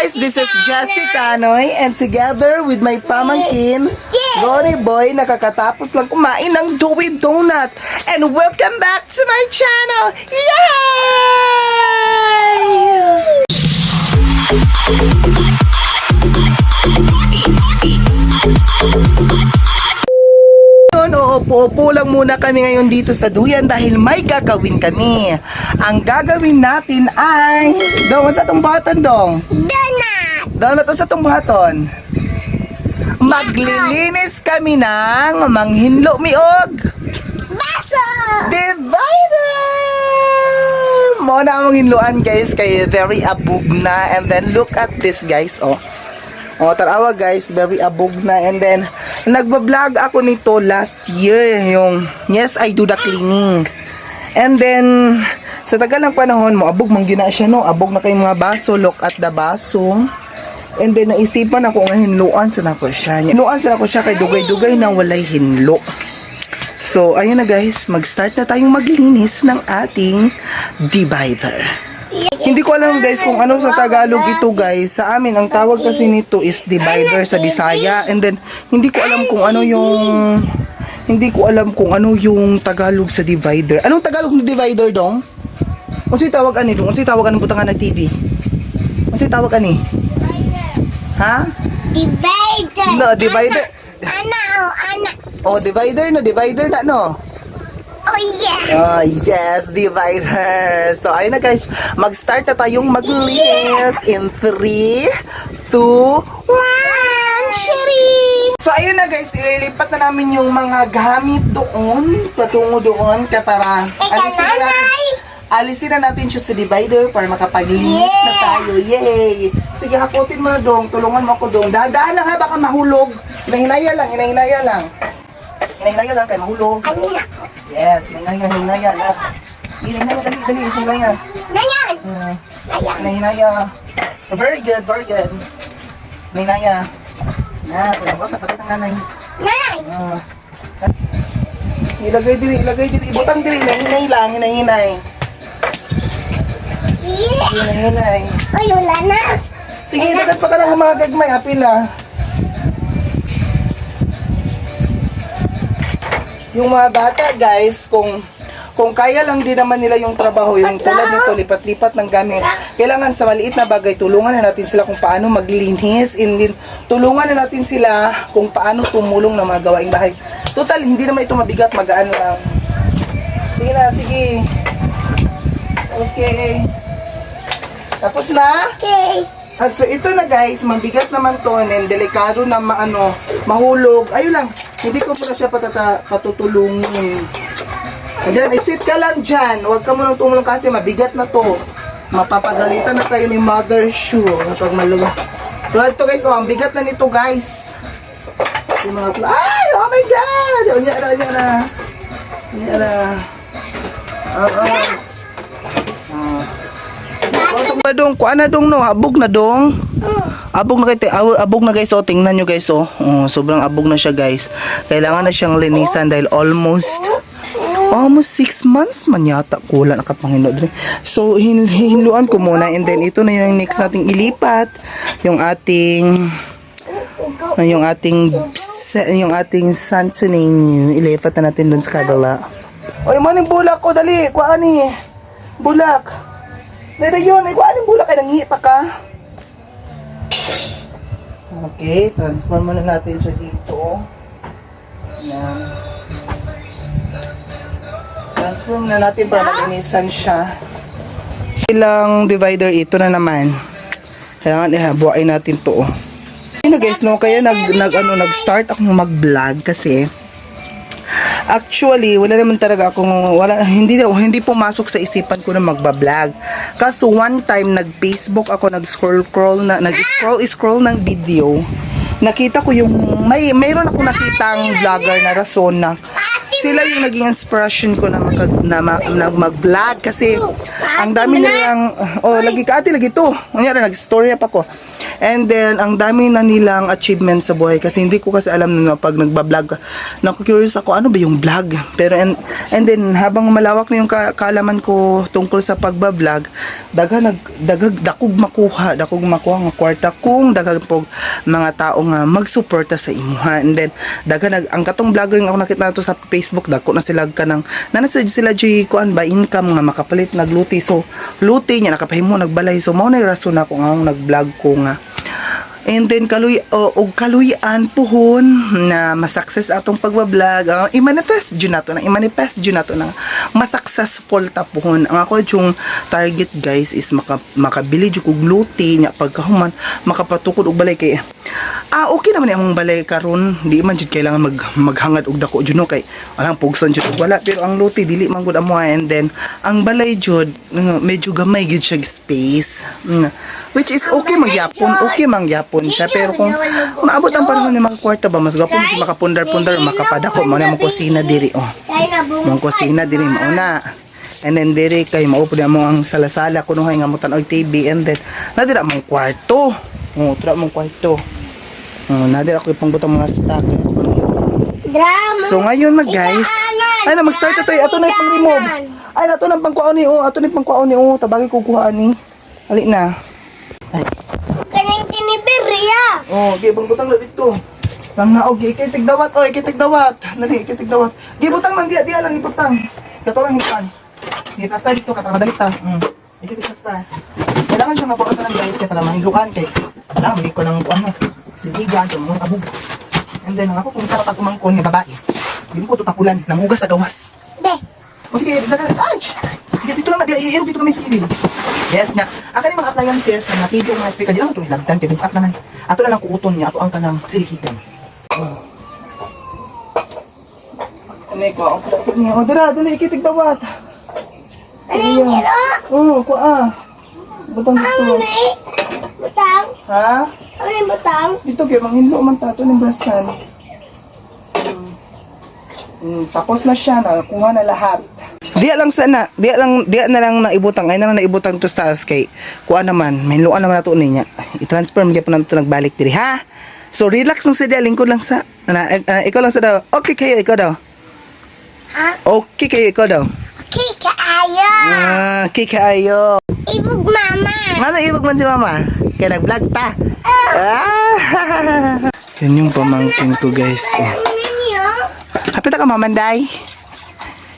Guys, this is Jessica Noy and together with my pamangkin, Ronnie Boy, nakakatapos lang kumain ng Doughy Donut. And welcome back to my channel! Yay! Ngayon, uupo-upo lang muna kami ngayon dito sa duyan dahil may gagawin kami. Ang gagawin natin ay... Dong, sa itong buhaton, Dong? Donut! Donut, sa itong buhaton? Maglilinis kami ng manghinlo miog Baso! divider! Mo na among hinluan, guys, kay very abog na. And then look at this, guys, oh. Oh, tarawa guys, very abog na. And then nagba-vlog ako nito last year, yung "Yes, I Do the Cleaning." And then sa tagal ng panahon mo abog man gyud na siya, no. Abog na kay mga baso, look at the baso. And then naisipan ako nga hinluan sa nako siya. Hinluan sa nako siya kay dugay-dugay nang walay hinlo. So, ayun na guys, mag-start na tayong maglinis ng ating divider. Hindi ko alam, guys, kung ano sa Tagalog ito, guys. Sa amin, ang tawag kasi nito is divider sa Bisaya. And then, hindi ko alam kung ano yung Tagalog sa divider. Anong Tagalog ng divider, Dong? Unsay tawag ani, Dong? Unsay tawag anong butangan ng TV? Unsay tawag ani? Ha? Divider! No, divider. Ana, oh, ana. Oh, divider na, no? Oh, yeah! Ah, yes, divider. So, ayun na guys. Mag-start na tayong maglinis in 3, 2, 1, sharing! So, ayun na guys. Ililipat na namin yung mga gamit doon, patungo doon, kaya para Teka, alisin na natin, nanay! alisin na natin siya sa divider para makapaglinis na tayo. Yay! Sige, hakutin mo na, Dong. Tulungan mo ako, Dong. Dahan-dahan lang ha, baka mahulog. Hinahinaya lang, hinahinaya lang. Hinahinaya lang, kay mahulog. Ano na? Yes, hinaya, hinaya. Hinaya, dali, dali, hinaya. Nayan! Hinaya, hinaya. Very good, very good. Hinaya. Na, tulungan ka, sakit ang nanay. Nanay! Ah. Ilagay dili, ilagay dili, ibutang dili, hinay lang, hinay. Yeah! Hinay. Ay, wala na! Sige, dagat pa ka lang mga gagmay, apil ah. Yung mga bata, guys, kung kaya lang din naman nila yung trabaho, yung tulad nito, lipat-lipat ng gamit, kailangan sa maliit na bagay, tulungan na natin sila kung paano maglinis, and then, tulungan na natin sila kung paano tumulong ng mga gawaing bahay. Total, hindi naman ito mabigat, magaan lang. Sige na, sige. Okay. Tapos na? Okay. Ah, so ito na guys, mabigat naman to and delikado na maano, mahulog. Ayun lang, hindi ko muna siya patutulungin. Diyan, sit ka lang dyan. Huwag ka munang tumulong kasi mabigat na to. Mapapagalitan na tayo ni Mother Shoe kapag maluwa. Well, ito guys, oh, ang bigat na nito, guys. Yung mga ay, oh my God! Unya na, unya na. Unya na. Oo. Ah. Oh, dong, kuan na dong no, abog na dong. Abog na kay abog na guys, oh, tingnan nyo guys, oh. Oh, sobrang abog na siya, guys. Kailangan na siyang linisan dahil almost almost 6 months man yata ko wala nakapanghinlo diri. So hinluan ko muna and then ito na yung next nating ilipat, yung ating Santorini, ilipat na natin dun sa kabila. Oy, maning bulak ko, dali, kuan ni. Bulak. Dali yun, ay kuan bulak kay nanghi pa ka. Okay, transfer muna natin siya dito. Ayan. Transfer muna natin para malinisan siya. Ilang divider ito na naman. Kailangan buhain natin to. Oh. Ayun na guys, no, kaya nag, nag ano, nag-start akong mag-vlog kasi actually, wala naman talaga akong wala hindi hindi pumasok sa isipan ko na magba-vlog. Kaso one time nag-Facebook ako, nag-scroll scroll na nag-scroll scroll ng video. Nakita ko yung mayroon akong nakitang vlogger na rason na sila yung naging inspiration ko na, na mag-vlog kasi ang dami nilang, oh, lagi ka ate, lagi to. Kunyari, nag-story up ako. And then, ang dami na nilang achievement sa buhay kasi hindi ko kasi alam na pag nagba-vlog, naku-curious ako, ano ba yung vlog? Pero, and then, habang malawak na yung kaalaman ko tungkol sa pagba-vlog, daghan nag dagag dakog makuha nga kwarta kung daghang pog mga tao nga magsuporta sa imuha. And then daghan nag ang katong vlogger nga ako nakita nato sa Facebook, dako na sila kanang na sila sila joy kuan ba income nga makapalit nagluti. So luti niya nakapahimo nagbalay. So mao na rason ako nga akong nag-vlog ko nga. And then kaluy o og kaluy-an puhon na ma-success atong pagba-vlog. I-manifest jud nato na, i-manifest jud nato na ma-successful ta puhon. Ang ako yung target, guys, is makabili jud kog luti nya, pagkahuman makapatukod og balay kay okay naman among balay karon, di man jud kailangan maghangad og dako jud, no, kay walang pugson jud og wala, pero ang luti dili man gud amo. And then ang balay jud, medyo gamay gid siya space, which is okay magyapon, okay mangyapon siya, pero kung maabot ang panahon ni makakwarta ba, mas gwapo jud makapundar-pundar, makapadako mo na among kusina diri, oh. Kaya na Mong kusina diri mauna. And then diri kay mao pud mo ang sala-sala kunuhay nga mo tan-og TV, and then na dira mong kwarto. Oh, dira mong kwarto. Oh, na dira ako ipangbutang mga stock. Drama. So ngayon mag guys, ay na mag-start na tayo. Ato na ipang remove. Ay na ato na pangkuhaon ni, oh, ato na pangkuhaon ni, oh, tabagi ko kuhaan ni. Ali na. Ay. Kaning tinibirya. Oh, gi butang na dito. Nang naog gi ikay tigdawat, oy, ikay tigdawat. Dali, ikay tigdawat. Gi butang lang diya, diya lang ibutang. Kato lang hipan. Gi kasta dito ka madali ta. Ikay tigkasta. Kailangan siya mabuot na lang, guys, kay para mahiluan kay alam ko nang ano. Sige gan mo abog. And then ang ako kung isa ka pag umangkon nga babae. Di mo ko tutakulan, nanghugas sa gawas. Be. O sige, dala na. Ay! Sige, dito lang na. Iirog dito kami sa gilid. Yes nga. Ang kaning mga appliances, ang mga TV o mga speaker, di lang ito ilagdan. Kaya bukat naman. Ato na lang kuuton niya. Ato ang kanang silikitan. Oh. Ano ko? Ang kuuton niya. O, dala, dala, ikitig dawat. Ano yung kilo? Oo, kuha. Butang dito. Ano ni? Butang. Ha? Ano yung butang? Dito kay manghinlo man tato ng brasan. Tapos na siya, nakuha na lahat. Diya lang sana, diya lang, diya na lang naibutang, ay na lang naibutang to sa taas kay kuha naman, mahinloan naman nato niya. I-transfer mo gyapon nato nagbalik diri, ha? So relax lang sa diya, lingkod lang sa na, ikaw lang sa daw. Okay kayo ikaw daw. Ha? Okay kayo ikaw daw. Okay, kaayo. Ah, okay kayo. Ibog mama. Ano ibig man si mama? Kaya nag-vlog ta. Ah! Yan yung pamangkin ko, guys. Oh. Alam ninyo? Hapit ka, mamanday.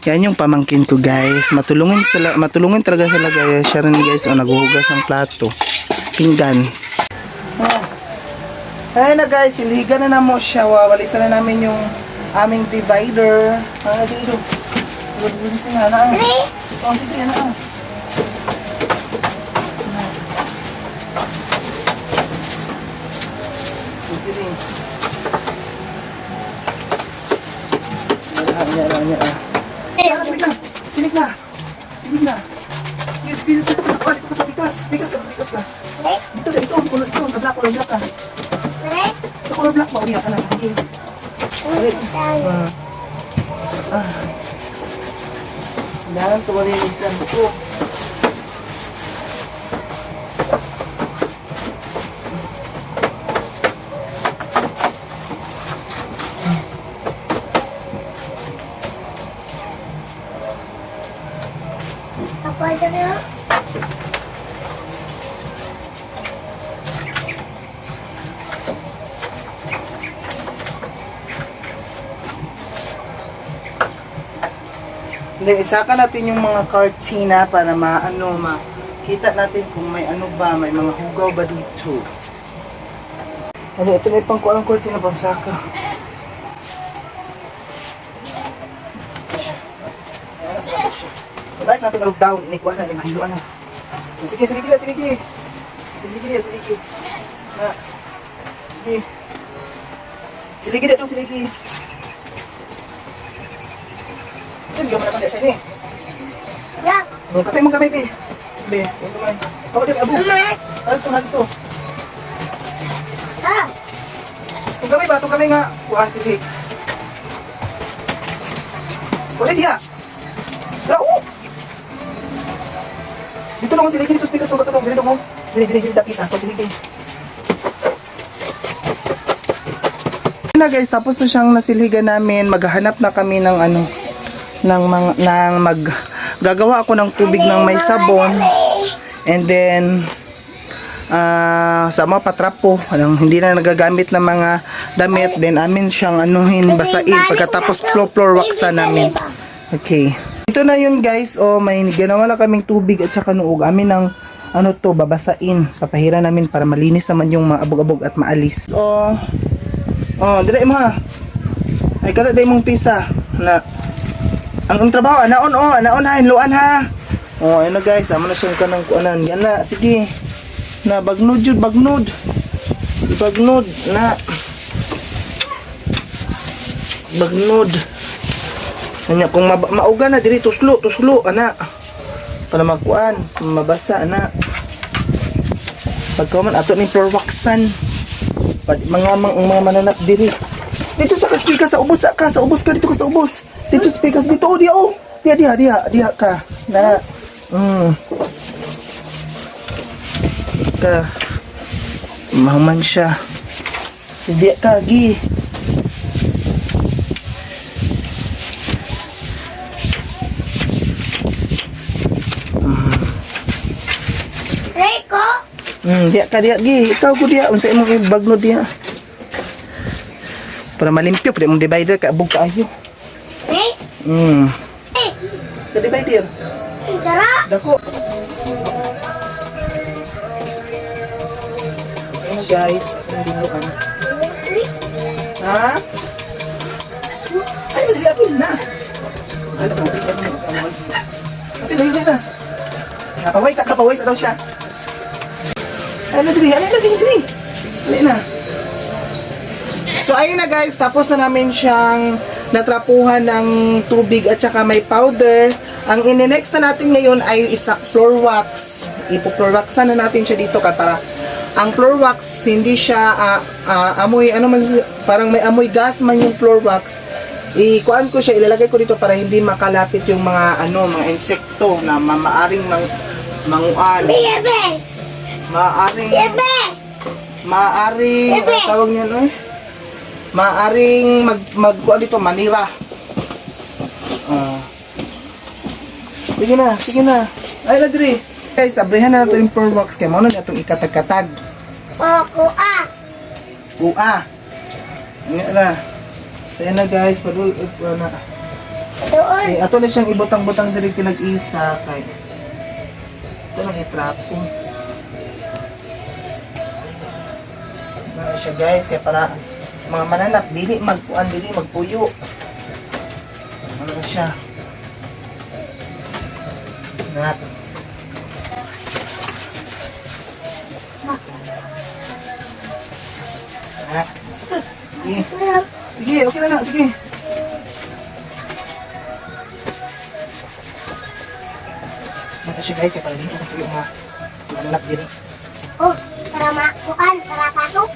Yan yung pamangkin ko, guys. Matulungin sila, matulungin talaga sila, guys. Siya rin, guys, oh, naghuhugas ng plato. Pinggan. Oh. Ayun na, guys, silhigan na mo siya. Wawalisan na namin yung aming divider. Ah, dito. Walisin na na. Dali. Oh, sige na. Sige. Niya, niya, ah. Sige na, sige na. Sige na. Yes, bilis dito ka sa dito ka sa bigas. Bigas ka, bigas ka. Dali. Dito, dito, kulor dito, sa black, color black ka. Dali. Sa color black ba, uya ka na. Sige. Butang. Ah. Ah. Yan, tumalilisan ko. Ako na. Hindi, isaka natin yung mga kartina para maano, makita natin kung may ano ba, may mga hugaw ba dito. Ano, ito na yung pangkuha ng kortina pang saka. Balik natin ang down. Ni kuha na, ni mahiluan na. Sige, sige, sige, sige. Sige, sige, sige. Na. Sige. Sige, dito, sige. Sige, gamay na siya ni. Ya. Oh, katay mong gamay, be. Be, yung gamay. Ako din, abo. Mama. Ano to, ano to? Ha? Itong gamay ba? Itong gamay nga. Kuhaan, sige. Wala diya. Tara, oh! Dito lang ang siligi, dito speaker, tulong, tulong, dito mo. Dili, dili, dili, dapit ah. Siligi. Na guys, tapos na siyang nasilhigan namin, maghahanap na kami ng ano ng mga ng mag gagawa ako ng tubig ng may sabon. And then sa mga patrapo, anong hindi na nagagamit ng mga damit, then amin siyang anuhin, basain pagkatapos floor waxan namin. Okay. Ito na yun guys, oh, may ginawa na kaming tubig at saka nuog. Amin ang ano to, babasain. Papahira namin para malinis naman yung mga abog-abog at maalis. Oh, oh, dili mo ha. Ay, kada day mong pisa. Na, ang trabaho, anaon oh, anaon ha, hinluan ha. Oh, ayun na guys, amo na siyang kanang kuanan. Yan na, sige. Na, bagnod jud, bagnod. Bagnod, na. Bagnod. Anya kung mauga na diri tuslo, tuslo ana. Para magkuan, mabasa ana. Pagka man ato ni floor waxan. Pag mga mananap diri. Dito sa kaspika sa ubos ka, sa ubos ka dito ka sa ubos. Dito sa pikas dito oh, diya oh. Diya diya diya diya ka. Na. Ka. Mahuman siya. Sige ka gi. Rico. Diya ka diya gi. Ikaw ko diya unsa imong bagno diya. Para malimpyo pwede mong divider ka abog kaayo. Eh. Eh. Sa divider. Dara. Dako. Ayun guys, ang binuan. Ha? Ay, dali apil na. Ano ba? Apil na yun na. Kapaway sa kapaway sa daw siya. Ano diri? Ano na diri diri? Dali na. So ayun na guys, tapos na namin siyang natrapuhan ng tubig at saka may powder. Ang ine-next na natin ngayon ay isa floor wax. Ipo-floor waxan na natin siya dito ka para ang floor wax hindi siya amoy ano man parang may amoy gas man yung floor wax. Ikuan ko siya, ilalagay ko dito para hindi makalapit yung mga ano, mga insekto na mamaaring manguan. Bebe. Maaring Bebe. maaring Bebe! ang tawag niyan eh? Maaring mag mag kuan dito manira. Ah. Sige na, sige na. Ay na diri. Guys, abrihan na nato yung pearl wax kay mao na atong ikatag-katag. O, kuha. Ua. Nga na. So yan na guys, padul na. Doon. Eh, ato na siyang ibutang-butang diri kinag-isa kay. Ito nang itrapo. Na siya guys, kay para mga mananak dili magkuan dili magpuyo. Ano na siya? Na. Na. Sige. Sige, okay na na, sige. Mata siya guys, kaya para dito ko yung mga mananap diri. Oh, para makuan, para pasok.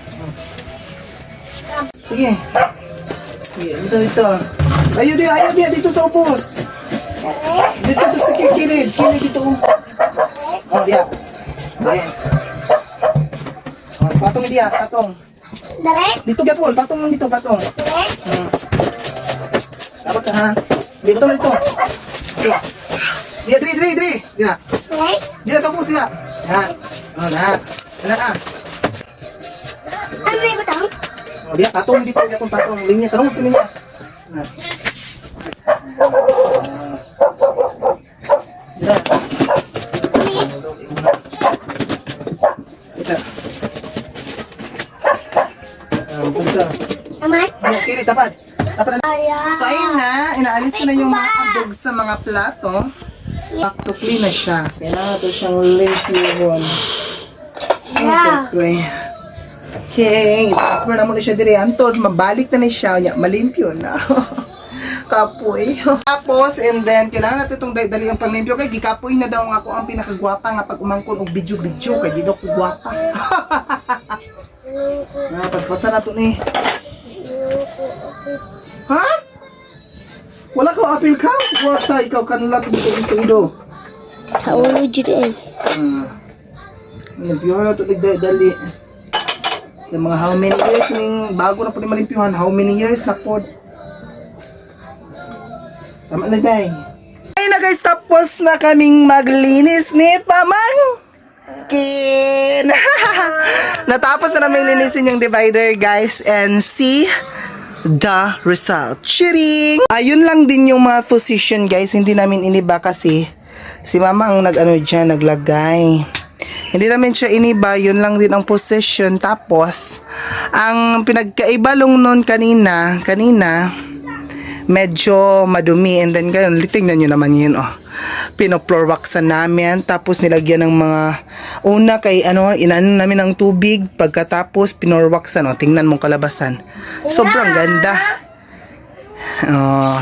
Sige. Sige, dito, dito. Ayaw diya, dito sa ubos. Dito sa kilid, kilid dito. Oh, diya. Diya. Oh, patong diya, patong. Dere. Dito gyapon, patong dito, patong. Dere. Dapat sa ha. Dito dito. Dito. Diya, diri, diri, diri. Diya. Dere. Diya sa ubos diya. Ya. Oh, na. Ana ah. Ano yung butang? Oh, diya patong dito gyapon patong linya tarong linya. Na. Diya. Ito. Ah, punta. Naman. Diya, kiri tapad. Tapad na. Ayan. So ayun na, inaalis ko na yung mga abog sa mga plato. Back to clean na siya. Kailangan to siyang limpyuhon. Yeah. Okay. Okay, transfer na muna siya dire. Antod, mabalik na ni siya. Nya, malimpyo na. Kapoy. Tapos, and then, kailangan natin itong dali ang panglimpyo. Kay gikapoy na daw nga ako ang pinakagwapa nga pag umangkon og video-video. Kay di daw ko gwapa. Na, paspasan na to ni. Ha? Wala ka apil ka? Wata, ikaw kanlat dito sa ulo. Kaulo jud eh. Ah. Limpyohan na to dali. Yung mga how many years ning bago na po ni malimpyuhan, how many years na po. Tama na, day. Ay na guys, tapos na kaming maglinis ni Pamangkin. Natapos na namin linisin yung divider, guys, and see the result. Chiring! Ayun lang din yung mga position, guys. Hindi namin iniba kasi si mama ang nag-ano dyan, naglagay. Hindi namin siya iniba, yun lang din ang position. Tapos, ang pinagkaiba lang nun kanina, kanina, medyo madumi. And then ganun, tingnan nyo naman yun, oh. Pino-floor waxan namin. Tapos nilagyan ng mga, una kay ano, inano namin ng tubig. Pagkatapos, pinor waxan, oh. Tingnan mong kalabasan. Sobrang ganda. Oh.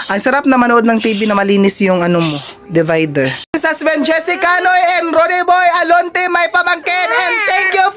Ang sarap na manood ng TV na malinis yung ano mo, divider. This has been Jessica Noy and Roddy Boy Alonte, my pamangkin. And thank you